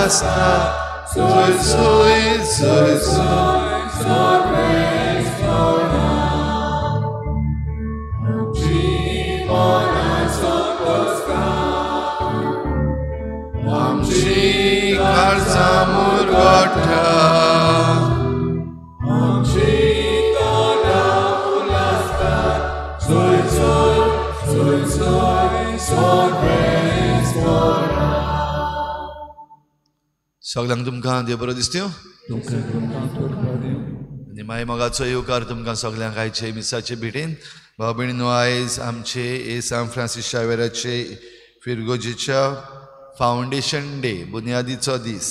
आसता सोय सोय सोय सोय सोर्वेस्पोणा आमची मनां संतोस्ता आमची काळजां मुरगोटा आमची तोंडां उलासता सोय सोय सोय सोय सोर्वेस्पोणा. सगळ्यांक तुमकां देव बरो दिसत्यो आनी माय मोगाचो येवकार तुमकां सगळ्यांक आयचे मिसाचे भेटेन. भाव भयणीनो, आयज आमचे ए सांत फ्रांसीस शावेराचे फिरगोजेच्या फावंडेशन डे, बुन्यादीचो दीस.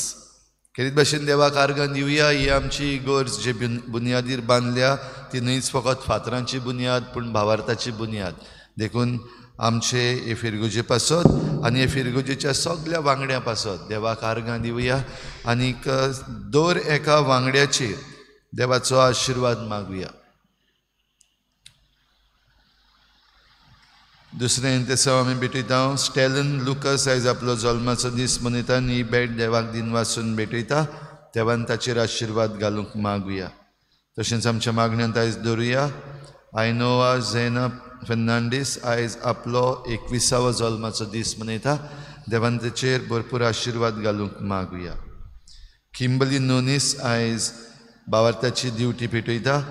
खेरीत भाशेन देवाक आर्गां दिवया. ही आमची इगर्ज जे बुन्यादीर बांदल्या ती न्हयच फकत फातरांची बुन्याद पूण भावार्थाची बुन्याद. देखून आमचे हे फिरगोजे पासत आनी हे फिरगोजेच्या सगल्या वांगड्यां पासत देवाक आर्गां दिवया आनीक दर एका वांगड्याचेर देवाचो आशिर्वाद मागुया. दुसरें तेसांव आमी भेटयता स्टेलन लुकस आयज आपलो जल्माचो दीस मनयता आनी ही भेट देवाक दिनवासून भेटयता. देवान ताचेर आशिर्वाद घालूंक मागुया. तशेंच आमच्या मागण्यांत आयज दवरुया आयनोवा झेना फेर्नांडीस आयज आपलो 21वो जल्माचो दीस मनयता. देवान ताचेर भरपूर आशिर्वाद घालूंक मागुया. किंबली नोनीस आयज बावार्थाची ड्युटी पेटयता.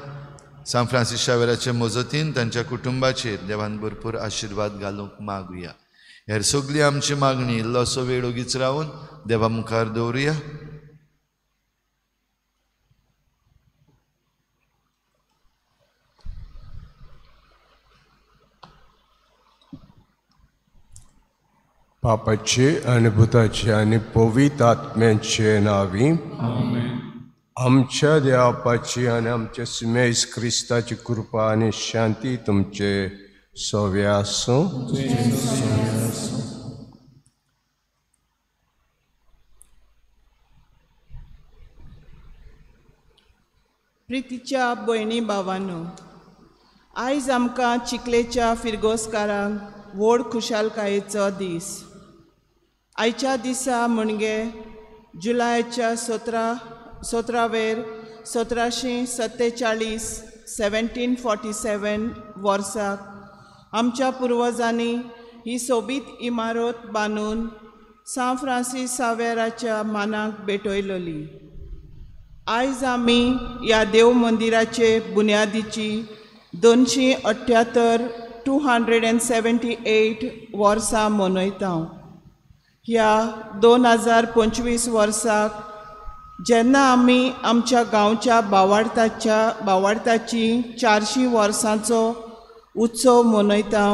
सांत फ्रांसीस शावेराचे मजतीन तांच्या कुटुंबाचेर देवान भरपूर आशिर्वाद घालूंक मागुया. हेर सगळी आमची मागणी इल्लोसो वेळ ओगीच रावन देवा मुखार दवरुया. पापाचे आनी भुताचे आनी पवित्र आत्म्याचे नांवी आमच्या देवाची आनी आमच्या सुमेज क्रिस्ताची कृपा आनी शांती तुमचे सवे आसूं. प्रितीच्या भयणी भावांनो, आयज आमकां चिखलेच्या फिरगोजकारांक व्हड खुशालकायेचो दीस. आयच्या दिसा म्हणजे जुलयाच्या 17वेर 1747 1747 वर्साक आमच्या पुर्वजांनी ही सोबीत इमारत बांदून सांत फ्रांसीस सावेराच्या मानाक भेटयलोली. आयज आमी ह्या देव मंदिराचे बुन्यादीची 278 278 वर्सां मनयता. ह्या 2025 वर्साक जेन्ना आमी आमच्या गांवच्या बावार्थाची 400 वर्सांचो उत्सव मनयता,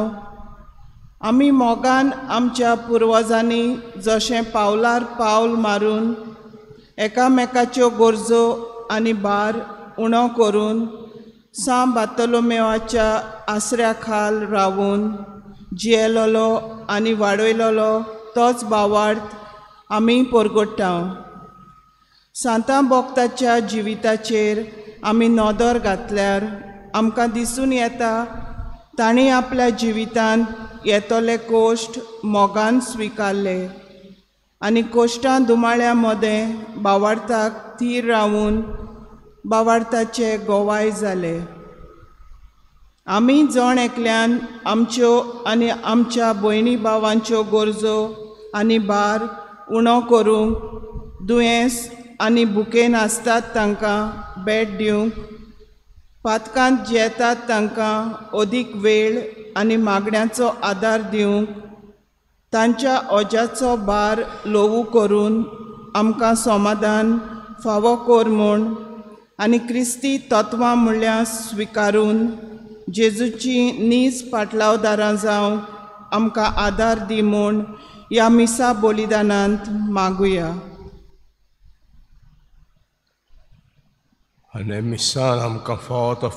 आमी मोगान आमच्या पुर्वजांनी जशें पावलार पावल मारून एकामेकाच्यो गरजो आनी भार उणो करून सांत बार्तोलोमेवाच्या आसऱ्या खाल रावून जियेलोलो आनी वाडयलोलो तोच भावार्थ आमी परगट्टा. सांतां भक्ताच्या जिविताचेर आमी नदर घातल्यार आमकां दिसून येता तांणी आपल्या जिवितांत येतले कोश्ट मोगान स्विकारले आनी कोश्टां दुमाळ्या मदें भावार्थाक थीर रावून भावार्थाचे गोवाय जाले. आमी जण एकल्यान आमच्यो आनी आमच्या भयणी भावांच्यो गरजो आनी भार उणो करूंक, दुयेंस आनी भुकेन आसतात तांकां भेट दिवंक, पातकांत जियेतात तांकां अदीक वेळ आनी मागण्यांचो आदार दिवंक, तांच्या ओजाचो भार ल्हवू करून आमकां समाधान फावो कर म्हूण आनी क्रिस्ती तत्वां म्हणल्यार स्विकारून जेजूची नीज पाटलावदारां जावंक आमकां आदार दी म्हूण ह्या मिसा बलिदानांत मागुया. आनी मिसान आमकां फावो तो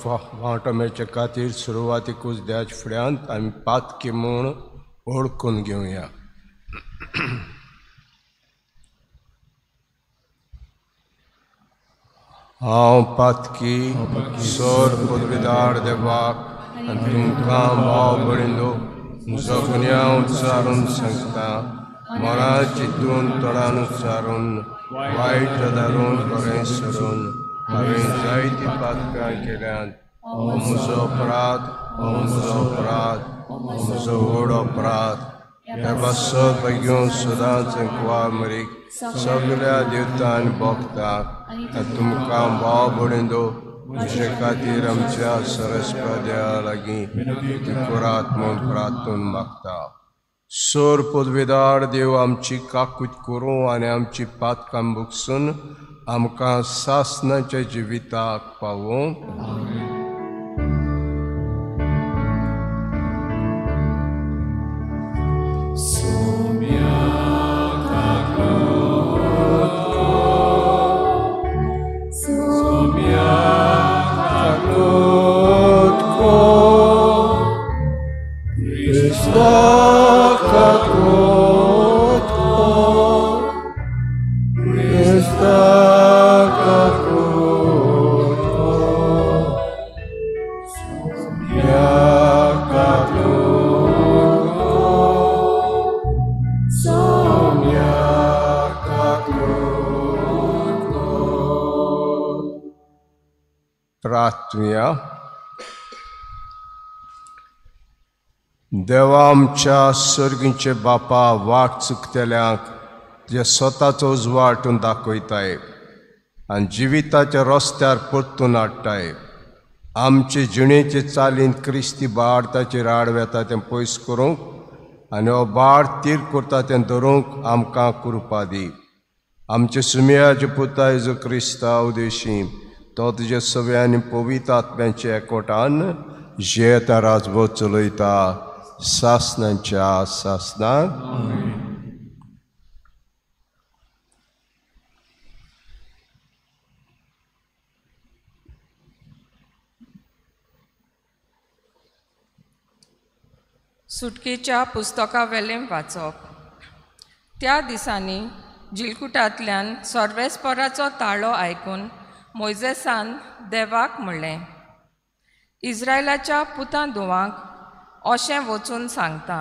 वांटो मेळचे खातीर सुरवातीकूच द्याच फुड्यांत आमी पातकी म्हूण ओळखून घेवया. हांव पातकी सोर पदवीदार देवाक आनी तुमकां भाव भयणींनो म्हजो गुन्यांव उच्चारून सांगता मरा चिंतून तोंडान उच्चारून वायट धरून बरें सोडून हांवें जायतीं पातकां केल्यांत. हो म्हजो अपराध, हो म्हजो अपराध, हो म्हजो व्हड अपराध. ह्या पासत बेगीन सदांच कुवार मरीक सगळ्या देवतान भोगताक तुमकां भाव भयणींनो म्हजे खातीर आमच्या सरस्पद्या लागीं करात म्हूण प्रार्थून मागता. सोर पदवेदार देव आमची काकूत करूं आनी आमची पातकां भोगसून आमकां सासणाच्या जिविताक पावोवं. देवा आमच्या सर्गींचे बापा, वाट चुकतल्यांक तुज्या स्वताचो उजवाड तूं दाखयताय आनी जिविताच्या रस्त्यार परतून हाडटाय. आमचे जिणेचे चालीन क्रिस्ती बाड ताचेर आड वेता तें पयस करूंक आनी हो बाड तीर करता तें धरूंक आमकां कृपा दी. आमचे सुमयाचे पुता जेजू क्रिस्ता उदेशी तो तुज्या सगळ्या आनी पवित्र आत्म्याच्या एकवटान जियेता राजभर चलयता सासणाच्या सासणाक. सुटकेच्या पुस्तकावेलें वाचप. त्या दिसांनी जिलकुटांतल्यान सर्वेस्पराचो ताळो आयकून मोयजेसान देवाक म्हणलें, इस्रायलाच्या पुतां धुवांक अशें वचून सांगता,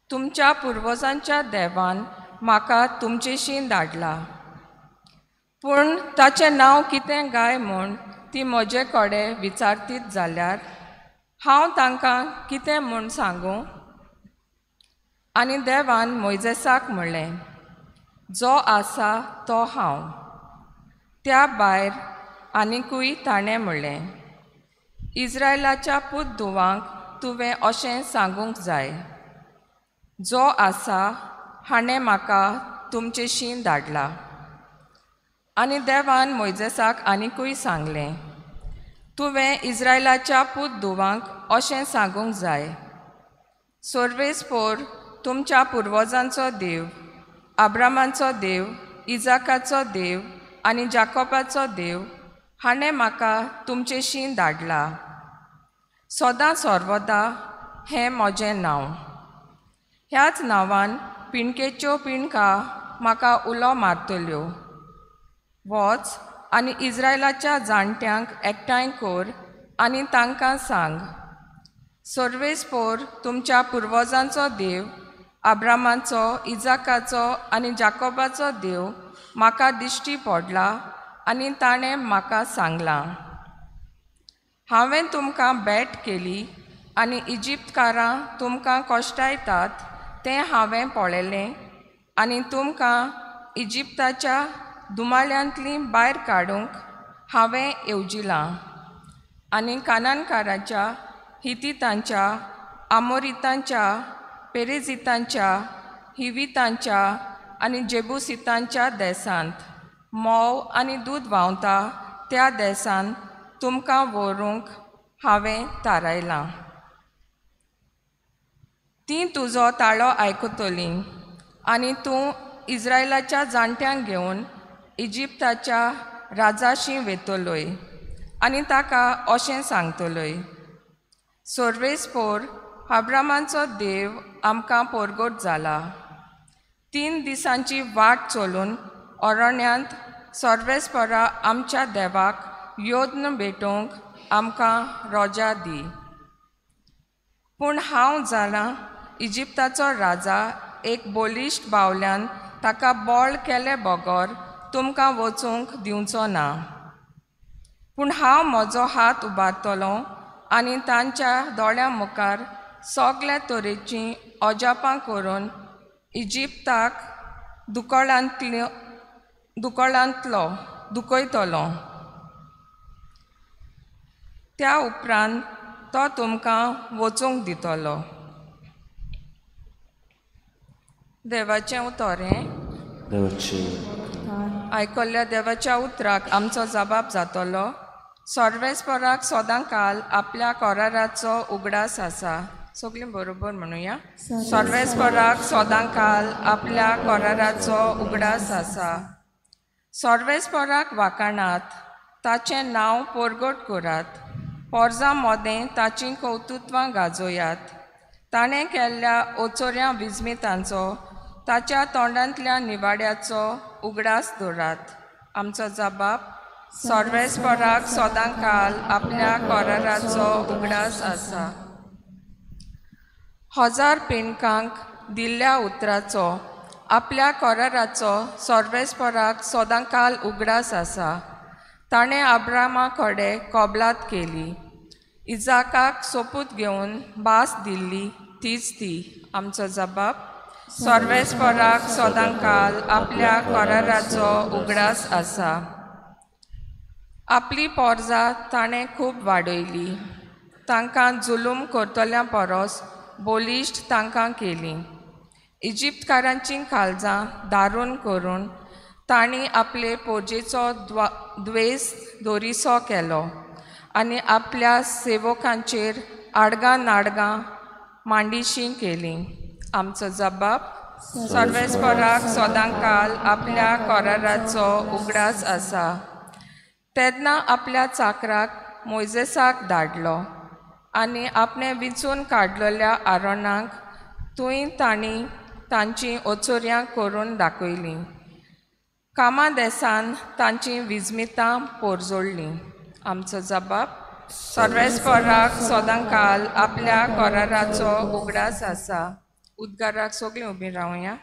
तुमच्या पुर्वजांच्या देवान म्हाका तुमचेशी धाडला, पूण ताचें नांव कितें गाय म्हूण ती म्हजे कडेन विचारतीत जाल्यार हांव तांकां कितें म्हूण सांगूं? आनी देवान मोयजेसाक म्हणलें, जो आसा तो हांव. त्या भायर आनिकूय ताणें म्हणलें, इस्रायलाच्या पूत धुवांक तुवें अशें सांगूंक जाय, जो आसा हाणें म्हाका तुमचेशी धाडला. आनी देवान मोयजेसाक आनिकूय सांगलें, तुवें इस्रायलाच्या पूत धुवांक अशें सांगूंक जाय, सर्वेस्पोर तुमच्या पुर्वजांचो देव, आब्रामाचो देव, इजाकाचो देव आनी जाकोबाचो देव हाणें म्हाका तुमचेशी धाडला. सदां सर्वदा हें म्हजें नांव. ह्याच नांवान पिणकेच्यो पिणका म्हाका उलो मारतल्यो. वच आनी इस्रायलाच्या जाणट्यांक एकठांय कर आनी तांकां सांग, सर्वेस्पोर तुमच्या पुर्वजांचो देव, आब्रामाचो, इजाकाचो आनी जाकोबाचो देव म्हाका दिश्टी पडला आनी ताणें म्हाका सांगलां, हांवें तुमकां भेट केली आनी इजिप्तकारां तुमकां कश्टायतात तें हांवें पळयलें आनी तुमकां इजिप्ताच्या दुमाळ्यांतलीं भायर काडूंक हांवें येवजिलां आनी कानानकाराच्या, हितीतांच्या, आमोरितांच्या, पेरेजितांच्या, हिवितांच्या आनी जेबुसितांच्या देसांत म्होंव आनी दूद व्हांवता त्या देसान तुमकां व्हरूंक हांवें थारायलां. तीं तुजो ताळो आयकतलीं आनी तूं इस्रायलाच्या जाणट्यांक घेवन इजिप्ताच्या राजाशी वेतलोय आनी ताका अशें सांगतलोय, सर्वेस्पोर अब्रामाचो देव आमकां पोरगोट जाला. 3 दिसांची वाट चलून अरण्यांत सर्वेस्परा आमच्या देवाक योद्न भेटोवंक आमकां रोजा दी. पूण हांव जाणां इजिप्ताचो राजा एक बळिश्ट बावल्यान ताका बळ केले बगर तुमकां वचूंक दिवचो ना. पूण हांव म्हजो हात उबारतलो आनी तांच्या दोळ्यां मुखार सगल्या तरेचीं अजापां करून इजिप्ताक दुकळांतलो दुखयतलो. त्या उपरांत तो तुमकां वचूंक दितलो. देवाचें उतर हें. आयकल्ल्या देवाच्या उतराक आमचो जबाब जातलो. सर्वेस्पराक सदां काल आपल्या कराराचो उगडास आसा. सगळीं बरोबर म्हणुया. सर्वेस्पराक सदां काल आपल्या कराराचो उगडास आसा. सर्वेस्पराक वाखाणात, ताचें नांव परगट करात, पोरजां मोदें ताचीं कौतुत्वां गाजोयात. ताणें केल्ल्या ओचोऱ्या विजमितांचो, ताच्या तोंडांतल्या निवाड्याचो उगडास दवरात. आमचो जबाब सर्वेस्पराक सदां काल आपल्या कराराचो उगडास आसा. 1000 पेनकांक दिल्ल्या उतराचो, आपल्या कराराचो सर्वेस्पराक सदां काल उगडास आसा. ताणें अब्रामा कडेन कबलात केली, इजाकाक सोपूत घेवन भास दिल्ली तीच ती. आमचो जबाब सर्वेस्पराक सदां काल आपल्या कराराचो उगडास आसा. आपली पोरजा ताणें खूब वाडयली, तांकां जुलूम करतल्या परस बळिश्ट तांकां केली. इजिप्तकारांचीं काळजां दारून करून तांणी आपले पोरजेचो द्वेस दोरीसो केलो आनी आपल्या सेवकांचेर आडगां नाडगां मांडीशी केली. आमचो जबाब सर्वेस्पराक सदां काल आपल्या कराराचो उगडास आसा. तेन्ना आपल्या चाकराक मोयजेसाक धाडलो आनी आपणें विंचून काडलेल्या आरोनाक थंय तांणी तांचीं ओचोऱ्यां करून दाखयलीं. कामा देसान तांचीं विजमितां पोरजोडलीं. आमचो जबाब सर्वेस्पराक सदां काल आपल्या कराराचो उगडास आसा. उद्गाराक सगळीं उबीं रावया.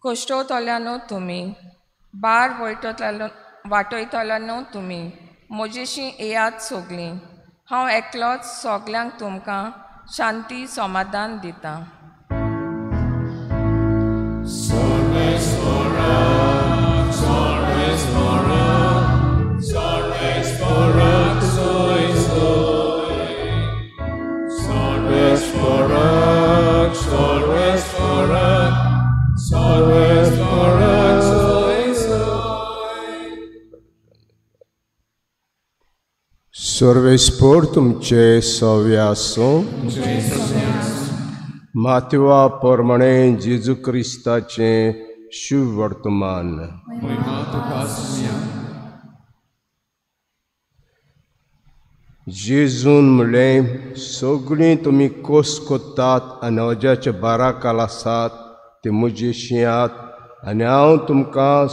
कश्टवतल्यानो तुमी, बार वाटयतल्यानो तुमी, म्हजेशी येयात सगळीं. हांव एकलोच सगल्यांक तुमकां शांती समाधान दितां. सर्वेस्पोर तुमचे सव्य आसूं. मातवा प्रमाणे जेजू क्रिस्ताचें शुभ वर्तमान. जेजून म्हणलें, सगळीं तुमी कोस कोत्तात आनी अजाच्या बाराकाल आसात ते म्हजे शिंयात आनी हांव तुमकां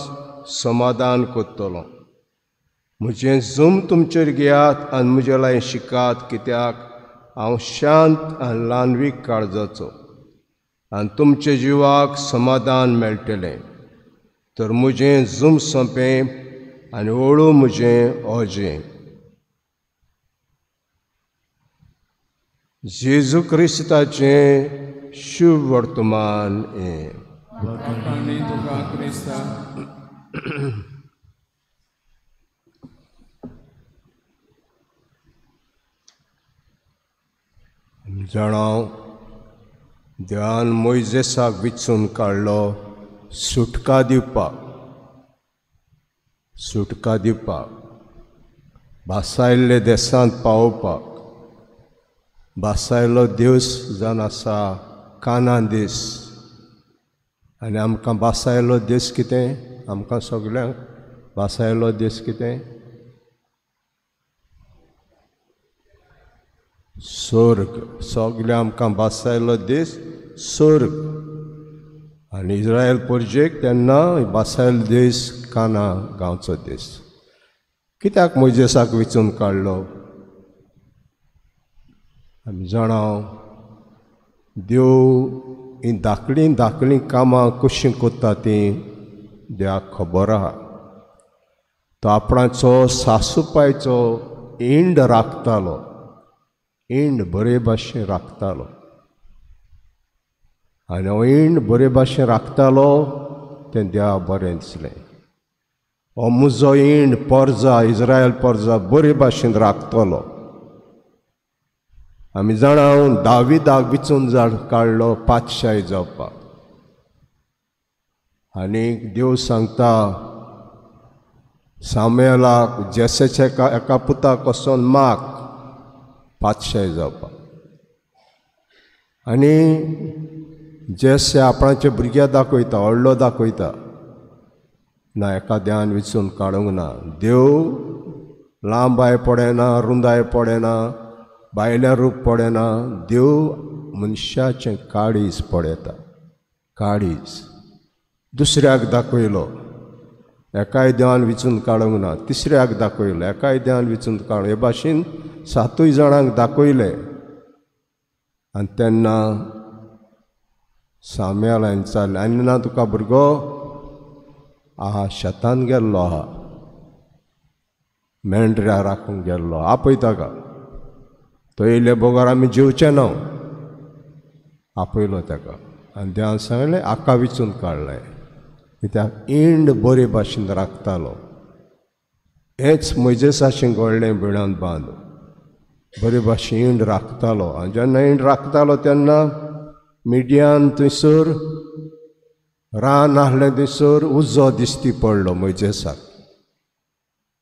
समाधान करतलो. म्हजें जूम तुमचेर घेयात आनी म्हजे लागीं शिकात, कित्याक हांव शांत आनी ल्हानवीक काळजाचो आनी तुमच्या जिवाक समाधान मेळटलें. तर म्हजें जूम सोंपें आनी ओळू म्हजें ओजें. जेजू क्रिस्ताचें शुभ वर्तमान हें. जाणां देवान मोयजेसाक विचून काडलो सुटका दिवपाक, सुटका दिवपाक, भासायल्ले देशांत पावोवपाक. भासायल्लो देस जावन आसा काना देस, आनी आमकां भासायल्लो देस कितें आमकां सगल्यांक भासायलो दीस कितें? स्वर्ग. सगळे आमकां भासायलो दीस स्वर्ग. आनी इस्रायल परजेक तेन्ना भासायलो दीस काना गांवचो दीस. कित्याक मोयजेसाक विचून काडलो? आमी जाणा देव ही धाकलीं धाकलीं कामां कशीं करता तीं देवाक खबर आहा. तो आपणाचो सासूपायचो इंड राखतालो, इंड बरे भाशेन राखतालो. आनी हो इंड बरे भाशेन राखतालो तें देवा बरें दिसलें. हो म्हजो इंड परजा, इस्रायल परजा बरे भाशेन राखतलो. आमी जाणा दाविदाक विचून काडलो पातशाय जावपाक. आनी देव सांगता सामुएलाक, जेसेच्या एका पुताक वचोन माग पातशाय जावपाक. आनी जेसे आपणाचे भुरग्या दाखयता, व्हडलो दाखयता ना, एका देवान विचून काडूंक ना. देव लांबाय पडना, रुंदाय पडना, बायल्या रूप पडना, देव मनशाचें काळीज पळयता. काळीज दुसऱ्याक दाखयलो, एकाय देवान विचून काडूंक ना. तिसऱ्याक दाखयलो, एकाय देवान विचून काडूंक. हे भाशेन सातूय जाणांक दाखयले. आनी तेन्ना सामुएलान विचारलें, आनी ना तुका भुरगो आहा, शेतान गेल्लो आहा, मेंढऱ्या राखूंक गेल्लो, आपय ताका, तो येयले बगर आमी जेवचे ना. आपयलो ताका आनी देवान सांगलें, आका विचून काडलें कित्याक इंड बरे भाशेन राखतालो. हेंच मोयजेसाचें घडलें बिळांत बांद, बरे भाशेन इंड राखतालो. आनी जेन्ना इंड राखतालो तेन्ना मिडियान थंयसर रान आसलें, थंयसर उजो दिश्टी पडलो मोयजेसाक.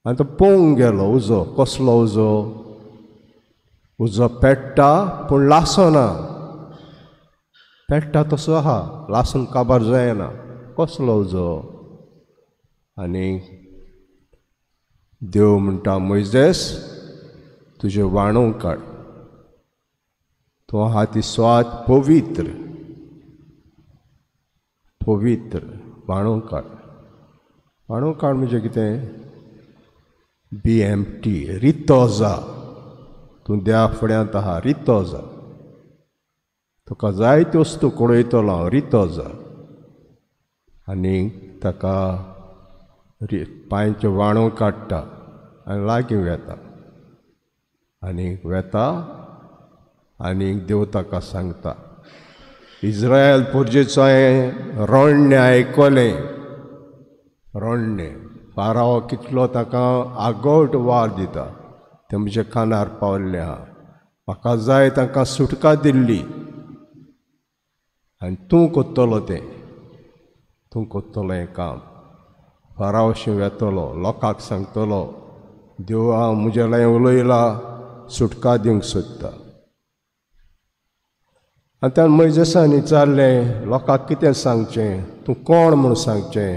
आनी तो पळोवंक गेलो उजो, कसलो उजो? उजो पेट्टा पूण लासना, पेट्टा तसो आहा, लासून काबार जायना, कसलो उजो? आनी देव म्हणटा, मोयजेस तुजें वाणोव काड, तूं आहा ती स्वाद पवित्र, पवित्र वाणोव काड. वाणोव काड म्हणजे कितें? बी एम टी, रितो जा, तूं देवा फुड्यांत आहा, रितो जा, तुका जायत्यो वस्तू कळयतलो हांव, रितो जा. आनी ताका पांयच्यो वाणो काडटा आनी लागीं वेता. आनी वेता आनी देव ताका सांगता, इस्रायल पुर्जेचो हांवें रडणें आयकलें, रडणें. फाराव कितलो ताका आगोट वार दिता तें म्हज्या कानार पावल्लें आहा. म्हाका जाय तांकां सुटका दिल्ली आनी तूं करतलो तें, तूं करतलो हें काम. फारावशी वेतलो, लोकांक सांगतलो देव हांव म्हज्या लागीं उलयला, सुटका दिवंक सोदता. आनी त्या मोयजेसान विचारलें, लोकांक कितें सांगचें, तूं कोण म्हूण सांगचें?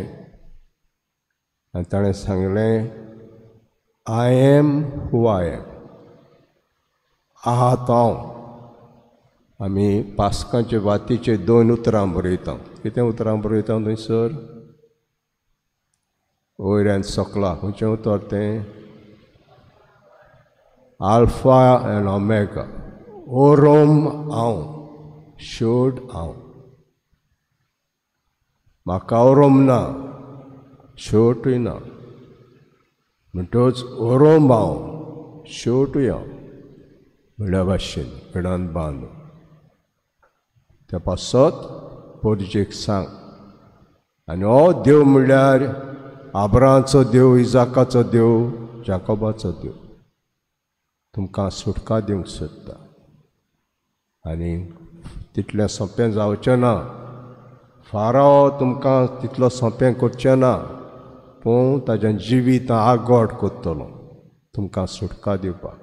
आनी ताणें सांगलें, I am who I am, आहा तो हांव. आमी पास्काचे वातीचे दोन उतरां बरयता. कितें उतरां बरयता थंयसर? वयल्यान सकला खंयचें उतर तें? आल्फा एंड ओमेगा, ओरोम हांव, शेवट हांव. म्हाका ओरोम ना, शेवटूय ना, म्हणटच ओरोम हांव, शेवटूय हांव म्हणल्या भाशेन बिळांत बांद. त्या पासत पोरजेक सांग. आनी हो देव म्हणल्यार आब्राहामाचो देव, इजाकाचो देव, जाकोबाचो देव, तुमकां सुटका दिवंक सोदता. आनी तितलें सोंपें जावचें ना, फाराव तुमकां तितलो सोंपें करचें ना, पूण ताजें जिवीत आगोड करतलो, तुमकां सुटका दिवपाक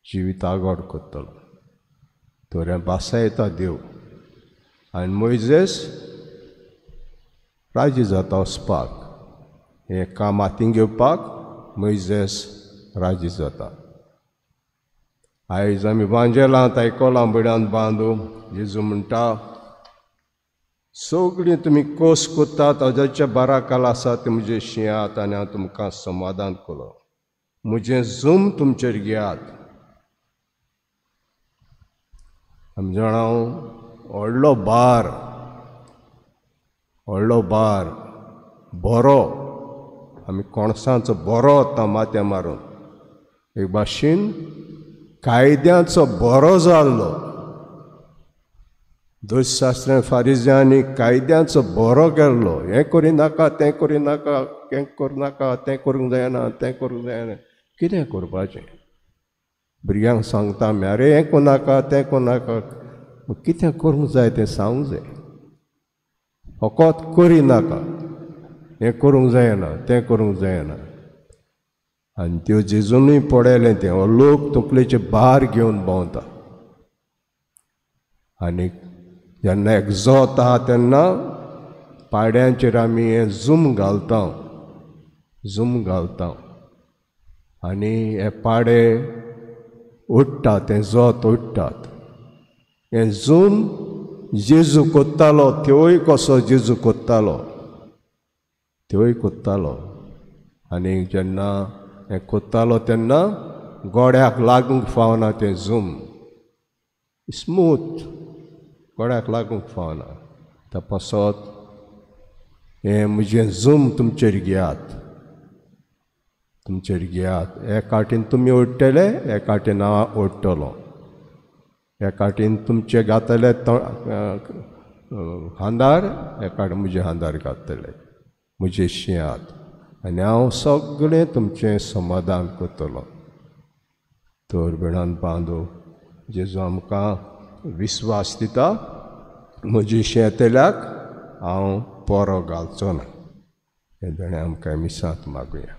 जिवीत आगोड करतलो. तर भाशा येता देव. आनी मोयजेस राजी जाता वचपाक हें काम हातीन घेवपाक मोयजेस राजी जाता. आयज आमी वांजेलांत आयकलां भयणान बांदू जेजू म्हणटा सगळीं तुमी कोस कोत्तात अजाच्या बाराकाल आसा ते म्हजे शिंयात आनी हांव तुमकां समाधान केलो. म्हजें जूम तुमचेर घेयात. आमी जाणा व्हडलो भार, व्हडलो भार बरो आमी कोणसांचो बरो वता माथ्या मारून एक भाशेन कायद्याचो बरो जाल्लो. दुश्शास्त्रां फारिज्यांनी कायद्याचो बरो केल्लो. हें करिनाका तें करिनाका, हें करिनाका तें करूंक जायना, तें करूंक जायना. कितें करपाचें? भुरग्यांक सांगता आमी, आरे हें करनाका तें करनाका. कितें करूंक जाय तें सांगूंक जाय. फकत करिनाका, हें करूंक जायना तें करूंक जायना. आनी त्यो जेजूनय पळयलें तें, हो लोक तकलेचे भार घेवन भोंवता. आनी जेन्ना एक जोत आहा तेन्ना पाड्यांचेर आमी हें जूम घालता, जूम घालता आनी हे पाडे उडटा, तें जोत उडटात. हें जूम जेजू कोत्तालो, त्योय कसो जेजू कोत्तालो, त्योय कोत्तालो. आनी जेन्ना हें कोत्तालो तेन्ना गोड्याक लागूंक फावना तें जूम, स्मूथ गोड्याक लागूंक फावना. त्या पासत हें म्हजें जूम तुमचेर घेयात, तुमचेर घेयात. एक आटीन तुमी ओडटले, एक आटीन हांव ओडटलो. एक आटीन तुमचे घातले हांदार, एक आटीन म्हजे हांदार घातले, म्हजे शिंयात आनी हांव सगळें तुमचें समाधान करतलो. तर भयणान बांदू जेजू आमकां विस्वास दिता, म्हजी शेतल्याक हांव पोरो घालचो ना. हें देणें आमकां मिसांत मागुया.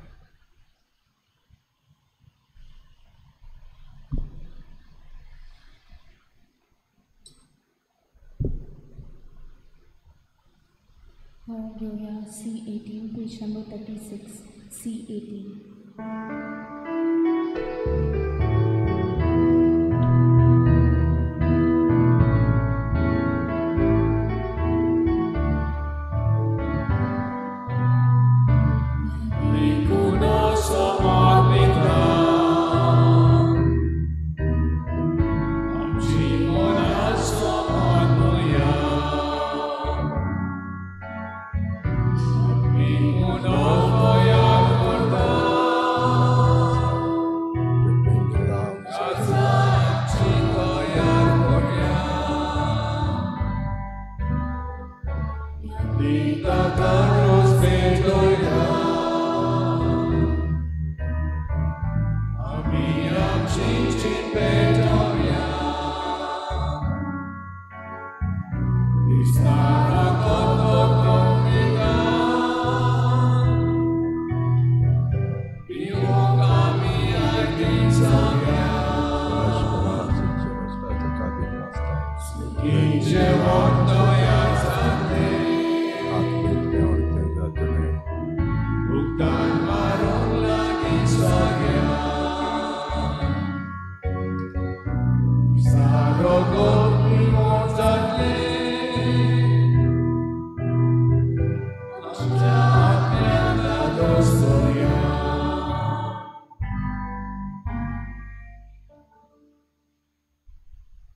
घेवया C18 page number 36 C18.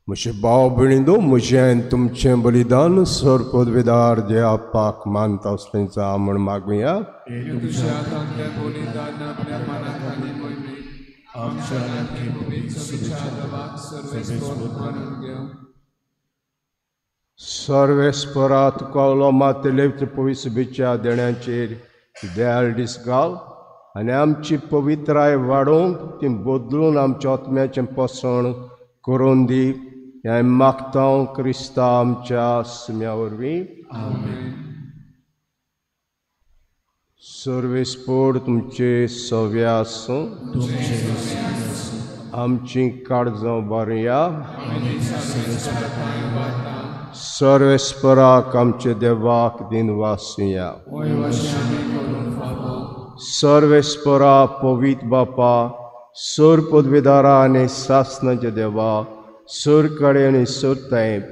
म्हजे भाव भयणींनो, म्हजें आनी तुमचें बलिदान सर पदवेदार देवाक मानता असलें जावं म्हूण मागुया. सर्वेस्परा तुका उलो मातले पवित्र देण्याचेर दयाळ दीस घाल आनी आमची पवित्राय वाडोवंक ती बदलून आमच्या आत्म्याचें पोसण करून दी. हें मागता क्रिस्ता आमच्या सुम्या वरवीं. सर्वेस्पोर तुमचे सव्या आसूं. आमची काळजां बारया. सर्वेस्पराक आमचे देवाक दिनवासुया. सर्वेस्परा पवित्र बापा, सोर पदवेदारा आनी सासनाच्या देवा, सोर कडे आनी सोर तेंप,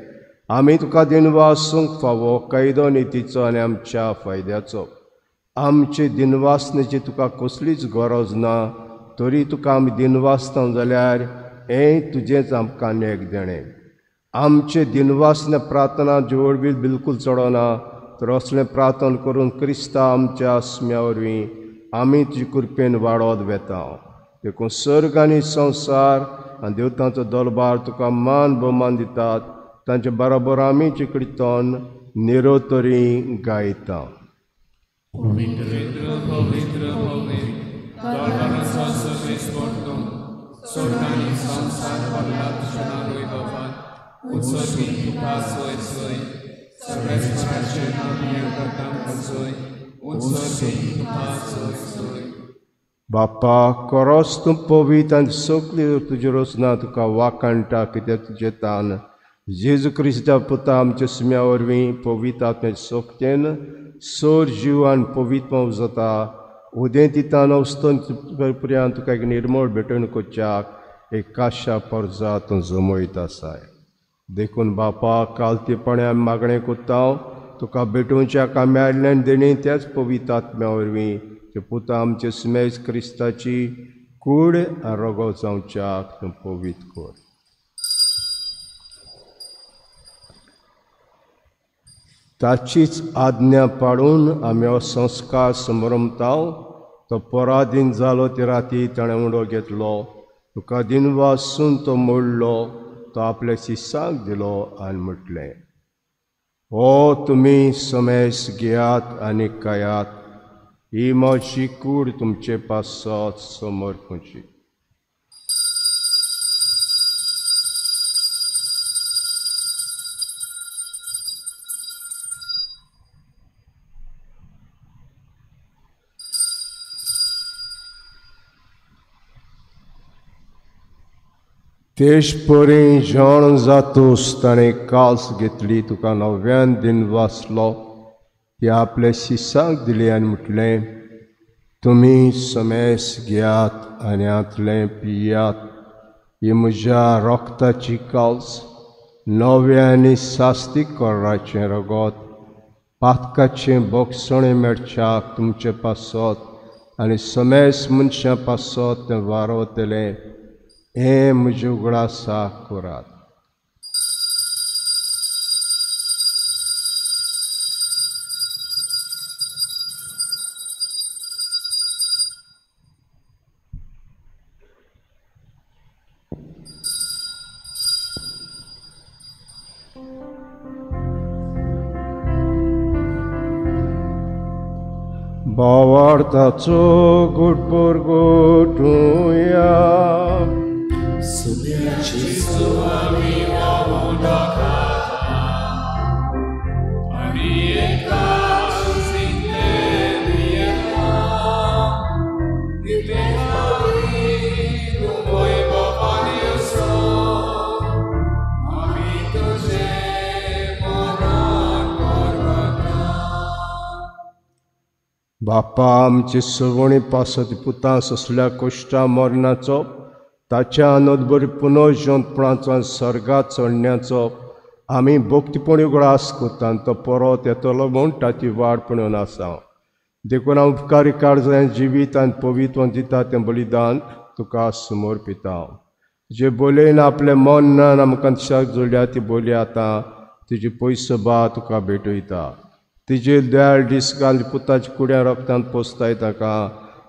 आमी तुका दिनवासूंक फावो कायदो नितीचो आनी आमच्या फायद्याचो। आमचे दिनवासनेची तुका कसलीच गरज ना, तरी तुका आमी दिनवासता जाल्यार हें तुजेंच आमकां नेक देणें। आमचे दिनवासने प्रार्थना जोडबील बिलकूल चडना, तर असलें प्रार्थना करून क्रिस्ता आमच्या आस्म्या वरवीं आमी तुजे कृपेन वाडत वेता। देखून सर्ग आनी संवसार आनी देवतांचो दरबार तुका मान भोवमान दितात, तांचे बरोबर आमी चिकडितोन निरोतरी गायता। पवित्र पवित्र पवित्र दरबाराचो सर्वेस्पर स्वर्ग आनी संवसार भरला तुज्या नांवान बाबा, उत्सर्गी तुका सोय सोय, सर्वेस्पराचें नांव करता सोय, उत्सर्गी तुका सोय सोय। बापा, खरोच तूं पवित्र आनी सगली तुजी रचना तुका वाखाणटा, कित्याक तुजें तान जेजू क्रिस्ता पुता आमच्या सुम्या वरवीं पवित्र आत्म्याच्या शक्तेन सोर जीव आनी पवित्र जाता। उदेंतितान अस्तंत पर्यंत तुका एक निर्मळ भेटवण करच्याक एक काशा परजा तूं जमयत आसाय। देखून बापा, कालतेपणे आमी मागणें करता, तुका भेटोवच्याक आमी आयिल्ल्यान देणी त्याच पवित्र आत्म्या वरवीं ते पुता आमचे सुमेज क्रिस्ताची कूड आनी रगत जावच्याक तूं पवित्र कर। ताचीच आज्ञा पाळून आमी हो संस्कार समरमता। तो पराधीन जालो ते राती ताणें उडो घेतलो, तुका दिनवासून तो मोडलो, तो आपल्या शिसांक दिलो आनी म्हटलें, हो तुमी समेस घेयात आनी खायात, ही म्हजी कूड तुमचे पासत समर्पची। तेश परी जेवण जातूस ताणें कास घेतली, तुका नव्यान दिन वाचलो, ती आपल्या शिसांक दिली आनी म्हटलें, तुमी समेस घेयात आनी हांतलें पियात, ही म्हज्या रोगताची कास, नव्या आनी सास्तीक कोराचें रगत, पातकाचें बोगसणें मेळच्याक तुमचे पासत आनी समेस मनशां पासत तें वारवतलें, हें म्हज्या उगडासाक करात। भावार्थाचो गुटपोर गोटुया। बापा, आमची सवणी पासत पुतां सोंसल्या कश्टां मरणाचो, ताच्या नदबरी पुनर्जिवंतपणाचो आनी सर्गात चडण्याचो आमी भक्तीपणी उगडास करता आनी तो परत येतलो म्हूण ताची वाट पळोवन आसा। देखून हांव उपकारी काळजान जिवीत आनी पवित्र दिता तें बलिदान तुका समर्पिता। तुजे बोलयेन आपलें मन ना आमकां दिशाक जोडल्या ती बोली आतां तुजी पयसो बा तुका भेटयता। तिजे दयाळ दीस घाल पुताच्या कुड्या रक्तान पोसताय ताका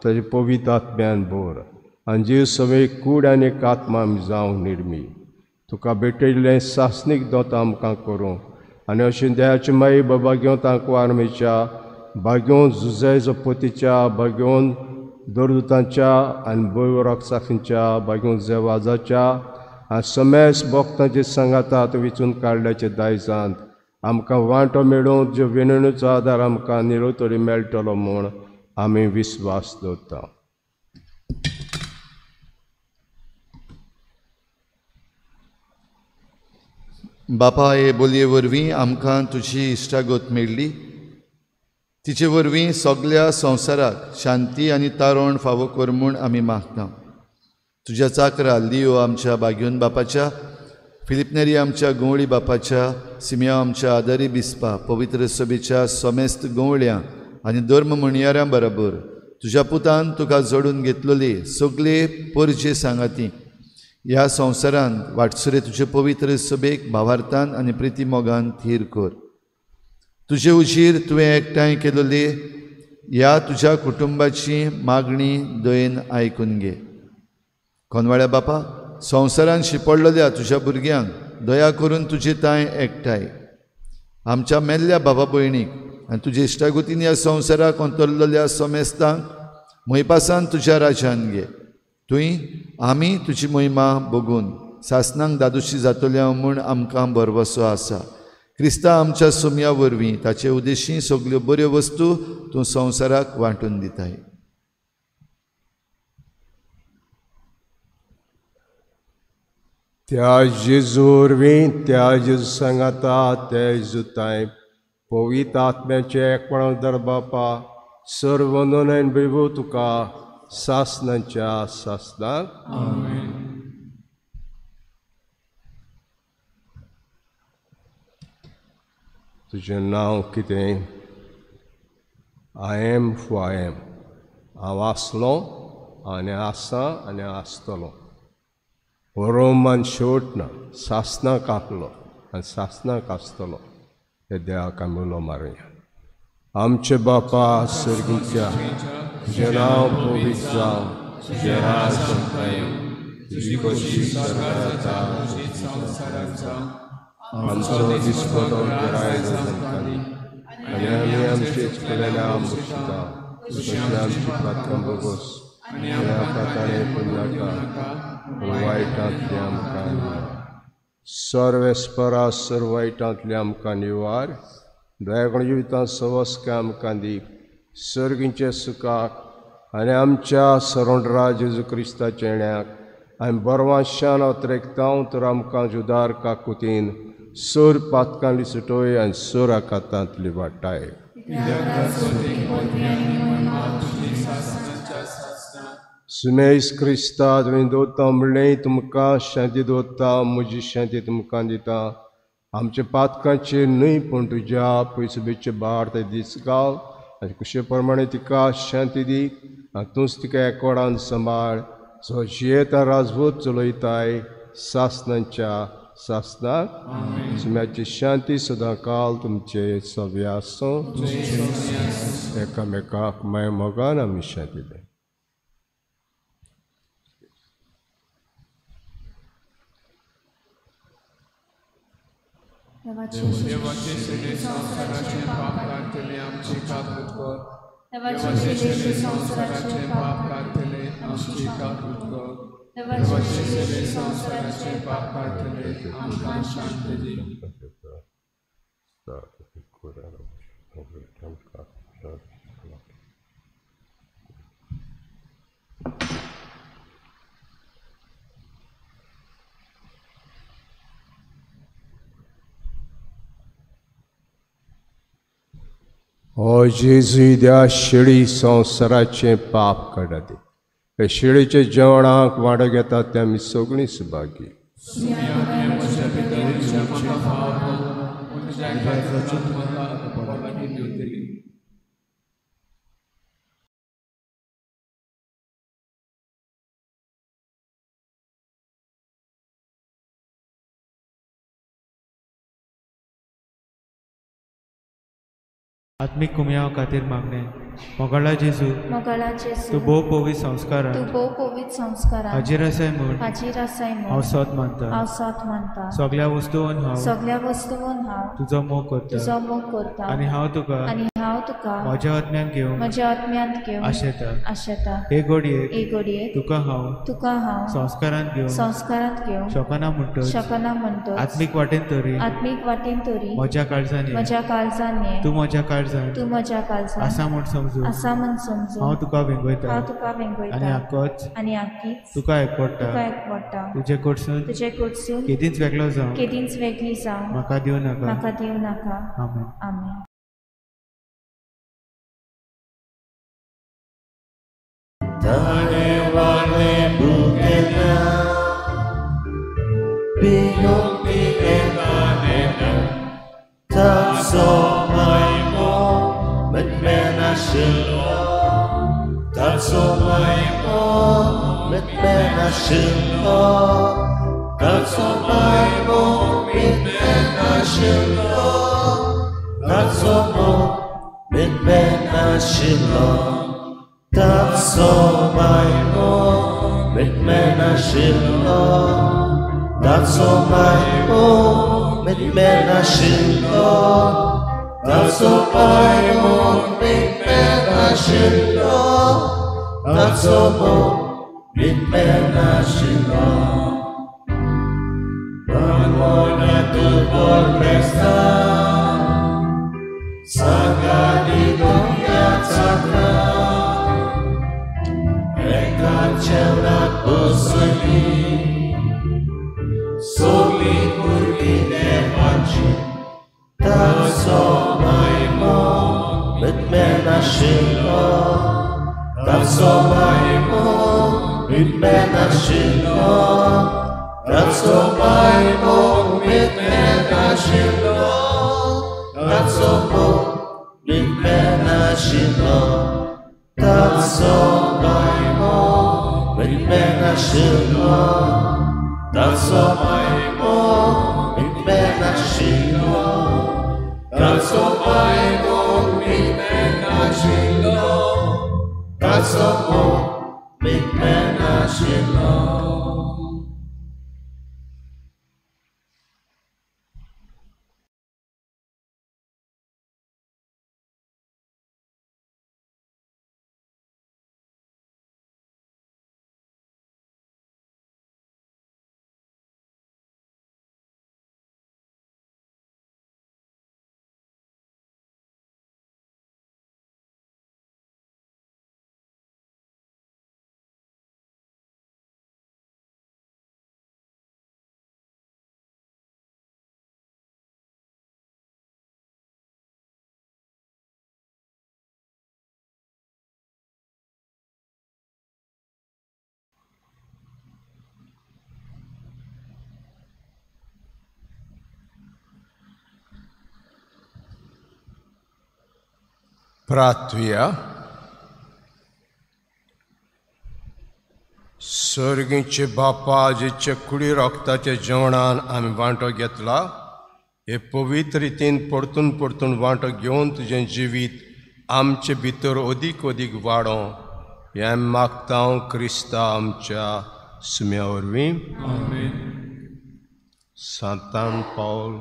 ताजे पवित्र आत्म्यान भर आनी जीव सगळी कूड आनी एक आत्मा आमी जावंक निर्मी। तुका भेटयल्लें सासणीक दोत आमकां करूं आनी अशें दयाचे माई बाबा घेवन तांकां आर्मेच्या बागेवन जुजायचो पोतीच्या बागेवन दरदुतांच्या आनी भंय साक्षींच्या बागेवन जेवाजाच्या आनी समेस भक्तांचे सांगातात विचून काडल्याचे दायजांत आमकां वांटो मेळोवन ज्यो विनवणीचो आदार आमकां निरोतरी मेळटलो म्हूण आमी विस्वास दवरता। बापा, हे बोलये वरवीं आमकां तुजी इश्टागत मेळ्ळी। तिचे वरवीं सगल्या संवसाराक शांती आनी तारण फावो कर म्हूण आमी मागता. तुज्या चाकरा लियो आमच्या बाग्योन बापाच्या, फिलिपनेरी आमच्या गंवळी बापाच्या, सिमिया आमच्या आदारी बिस्पा, पवित्र सभेच्या समेस्त गंवळ्यां आनी धर्म म्हणयाऱ्यां बरोबर तुज्या पुतान तुका जोडून घेतलेली सगळे परजे सांगाती ह्या संवसारांत वाटसुरे तुजे पवित्र सभेक भावार्थान आनी प्रिती मोगान थीर कर. तुजे उजीर तुवें एकठांय केलेली ह्या तुज्या कुटुंबाची मागणी दयेन आयकून घे. कोनवाळ्या बापा, संवसारान शिपडलेल्या तुज्या भुरग्यांक दया करून तुजे तांय एकठांय आमच्या मेल्ल्या बाबा भयणीक आनी तुजे इश्टागतीन ह्या संवसाराक अंतरलेल्या समेस्तांक म्हयपासान तुज्या राज्यान घे. तुंय आमी तुजी महिमा बगून सासनांक दादोशी जातल्या म्हूण आमकां भरवसो आसा. क्रिस्ता आमच्या सुमया वरवीं ताचे उद्देशी सगल्यो बऱ्यो वस्तू तूं संवसाराक वांटून दिताय. त्या जेजू वरवीं, त्या जेजू सांगाता, त्या जेजू तांय पवित्र आत्म्याचें एकपण दर बापा सर्व वंदन वैभव तुका सासनाच्या सासनाक. तुजें नांव कितें? I am who I am. हांव आसलो आनी आसा आनी आसतलो. रोमान शेवट ना, सासनाक आसलो आनी सासनाक आसतलो. हे देवाक आमी उलो मारुया. आमचे बापा सर्गीच्या, तुजें नांव पवित्र जावं, तुजें राज आमकां येवं, तुजी खोशी स्वर्गांत जावं तशीच संवसारांत जावं. आमचो दिसपटो गिरायक आमकां दी आनी आमी आमचे चुकलेल्या मुशिता तशी आमची पातकां भोगोस आनी आमकां पुण्यका वायटांतले आमकां निवार. सर्वेस्परा सर्व वायटांतले आमकां निवार. दयाकण जिवितांत सवस्काय आमकां दी, सर्गींच्या सुखाक आनी आमच्या सरोंडरा जेजू क्रिस्ताच्या येण्याक आनी बरवाशान अत्रेकतांव तर आमकां जुदार काकुतीन सोर पातकांली सुटोय आनी सोर आकातांतली वाटाय. सुमेश क्रिस्ता तुवें दवरता म्हणलें तुमकां शांती दवरता, म्हजी शांती तुमकां दिता. आमच्या पातकांचेर न्हय पूण तुज्या पयसुबेचे भार ते दीस घाल आनी कुशे प्रमाणे तिका शांती दी आनी तूंच तिका एकवटान सांबाळ सो जियेता राजवत चलयताय सासनाच्या सासनाक. सुम्याची शांती सदां काल तुमचे सगळे आसूं. एकामेकाक माय मोगान आमी शांती दी. देवाचे सेवे संवसाराचें पाप काडटले आमची काकूत कर. देवाचे सेवे संवसाराचें पाप काडटले आमची काकूत कर. देवाचे सेवे संवसाराचें पाप काडटले आमकां शांती दी. ओ जेजू त्या शेळी संवसाराचें पाप काडटा ते शेळीच्या जेवणाक वांटो घेतात ते आमी सगळीं सुभागी. आत्मीक कुमयाव खातीर मागणें. मोगाळा जेजू, तूं भोव पवित्र संस्कारांत हाजीर आसाय म्हूण हांव सत मानता. सगल्या वस्तून हांव तुजो मोग करता आनी हांव तुका म्हज्या आत्म्यान घेवन आशेता. हे घडयेक तुका हांव संस्कारांत घेवन शकना म्हणटच आत्मीक वाटेन तरी म्हज्या काळजान तूं म्हज्या काळजान आसा म्हूण समजून हांव तुका वेंगयता आनी आकीच तुका एकवटा. तुजे कडसून केदींच वेगळो जावं म्हाका दिवं नाका. आमेन. ताणें वाडलें भुकेना पियोंक ती येता नेना ताचो मायमो mitmenašilo, ताचो मायमो mitmenašilo, ताचो मायमो mitmenašilo, ताचो mitmenašilo, ताचो मायमो mitmenašilo, ताचो मायमो mitmenašilo, ताचो मायमो mitmenašilo, ताचो mitmenašilo. Ramona tu por presta, sagadi dunia cakra, eka cewrak bosani, sogli purgi devaci, ताचो मायमो mitmenašilo, ताचो मायमो mitmenašilo, ताचो मायमो mitmenašilo, ताचो mitmenašilo, ताचो मायमो mitmenašilo, ताचो मायमो mitmenašilo, ताचो मायमो mitmenašilo, ताचो mitmenašilo. प्रार्थुया. सर्गीचे बापा, जेचे कुडी रक्ताच्या जेवणान आमी वांटो घेतला, हे पवित्र रितीन परतून परतून वांटो घेवन तुजें जिवीत आमचे भितर अदीक अदीक वाडों हें आमी मागता क्रिस्ता आमच्या सुम्या वरवीं. सांतान पावल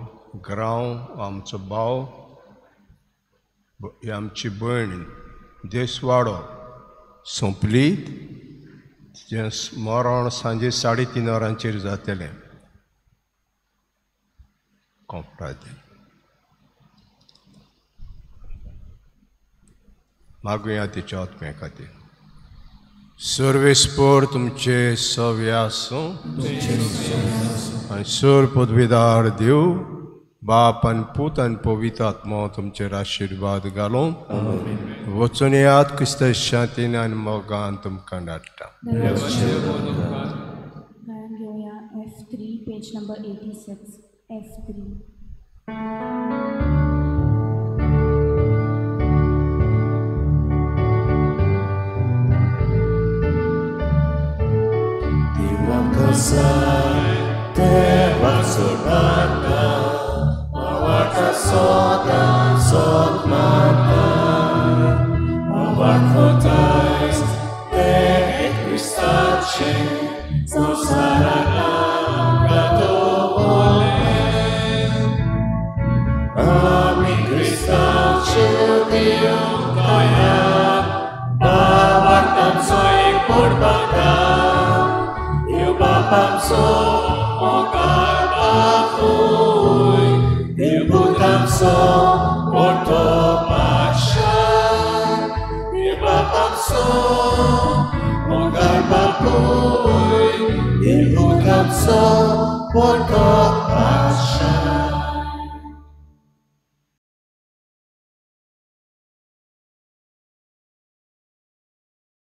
ग्रांव आमचो भाव, ही आमची भयण देसवाडो सोंपली. तिचें मरण सांजे 3:30 वरांचेर जातलें. कोंपरादे मागुया तिच्या आत्म्या खातीर. सर्वेस्पर तुमचे सव्य आसूं आनी सर पदवीदार देव बाप आनी पूत आनी पवित्र आत्मो तुमचेर आशिर्वाद घालूं. वचून याद क्रिस्ता शांतीन आनी मोगान तुमकां धाडटा. गायन घेवया F3 page number 86 F3. Dewa surata awata soda sotmata awakotais te Christace samsara katole ami Christace Dio kaya bawatam soy purbaka Papam so mogar bapuy, Ibutam so porto pasha. Papam so mogar bapuy, Ibutam so porto pasha.